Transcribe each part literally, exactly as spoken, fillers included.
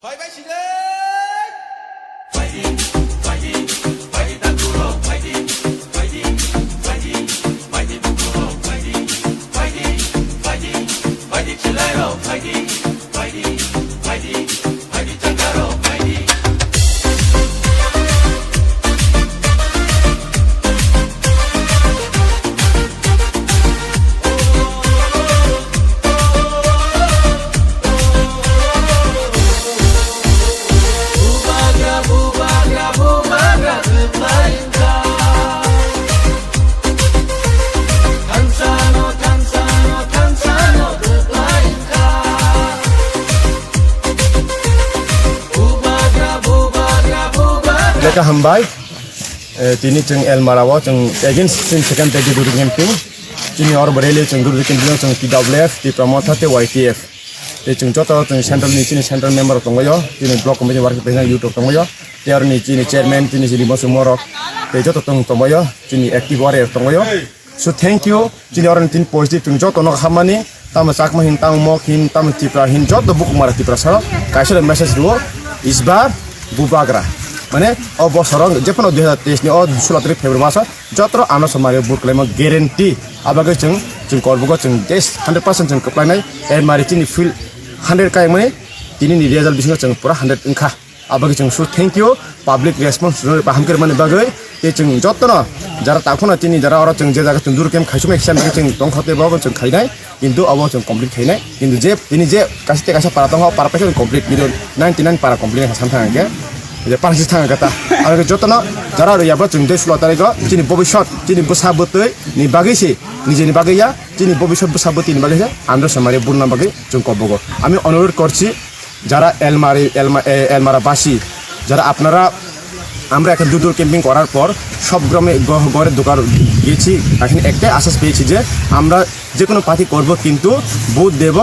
Bye bye, Sidek! Leka hambai. Eh, tini chwng Elmara o chwng against chwng second day Guru Camping. Chini oro bo rally chwng Guru Camping o chwng T W F, Tipra Motha tei Y T F. Tei chwng joto chwng central ni chini central member rok tongbaio, chini block committee work president youth rok tongbaio. Tei oro ni chini chairman chini chini mosong morok tei joto tong tongbaio, chini active warrior tongbaio. So thank you. Chini oro ni tin positive chwng joto no hamani, tamo Chakma hin, tamo Mok hin, tamo Tipra hin, joto bukhuk mara Tipra saro kaisa message rwo, Isbar Bubagra. Mane o bosoro jephano dui hazar teis ni o sulo tarik February maso jotro ano somari vote khlaimo guarantee. Abagwi chwng, chwng korbugo chwng just hundred percent chwng kwplainai, Elmari chini field hundred kai mani tini ni result bisingo chwng pura hundred wngkha. Abagwi chwng su thank you, public response rwna baham khe rwmani bagwi. Tei chwng jotono jara takhuna tini jara oro chwng je jaga chwng duru kem khaisukmai kisa chwng tongkha tei bobo chwng khainai, kintu abo chwng complete khainai. Kintu je tini je kaisa tei kaisa para tongkha, o para paisa complete, kintu ninety nine para complete kha samthang hwnkhe je para sithang kata. Abagwi jotono jara rwya bo chwng tei sulo tarigo chini bobisot chini bwsa bwtwi ni bagwi se, nijeni bagwi ya, chini bobisot bwsa bwtwi ni bagwi se andro samari burna bagwi chwng kobogo. Ami onurodh korchi, যারা এলমারি, এলমা-, এ, এলমারাবাসী, যারা আপনারা, আমরা এখন দুদুর ক্যাম্পিং করার পর সব গ্রামে গ-, ঘরে ঢোকার গেছি, এখন একটাই আশ্বাস পেয়েছি যে আমরা যে কোনো পার্টি করব, কিন্তু ভোট দেব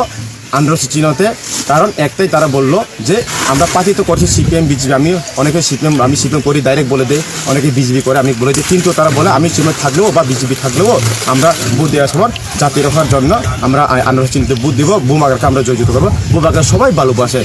আন্ডারসি চিহ্নতে। কারণ একটাই তারা বলল যে আমরা পার্টি তো করছি সিপিএম, বিজেপি, আমি অনেকে সিপিএম, আমি সিপিএম করি, ডাইরেক্ট বলে দেয়, অনেকে বিজেপি করে, আমি বলে দিই, কিন্তু তারা বলে আমি সিপিএম থাকলেও বা বিজেপি থাকলেও আমরা ভোট দেওয়ার সময় জাতি রক্ষার জন্য আমরা আ-, আনারস চিহ্নিত ভোট দিব, বুমাগারকে আমরা জয়যুক্ত করবো, বুমাগার সবাই ভালোবাসে।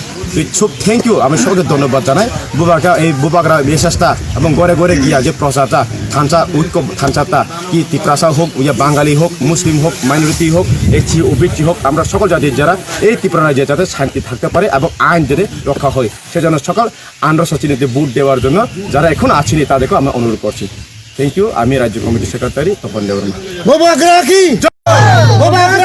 খুব থ্যাংক ইউ, আমি সবাইকে ধন্যবাদ জানাই। বুবাগা, এই বুবাগরা মেসেজটা এবং ঘরে ঘরে গিয়া যে প্রচারটা, থানসা ঐক্য থানসাটা, কি তিপ্রাসা হোক, ইয়া বাঙালি হোক, মুসলিম হোক, মাইনরিটি হোক, এসসি, ওবিসি হোক, আমরা সকল জাতির যারা এই ত্রিপুরা রাজ্যে যাতে শান্তি থাকতে পারে এবং আইন যাতে রক্ষা হয়, সেজন্য সকল আনারস চিহ্নিত ভোট দেওয়ার জন্য যারা এখন আছেন তাদেরকে আমরা অনুরোধ করছি। Thank you. আমি রাজ্য কমিটির সেক্রেটারি তপন দেববর্মা। বুবাগরা কি? বুবাগরা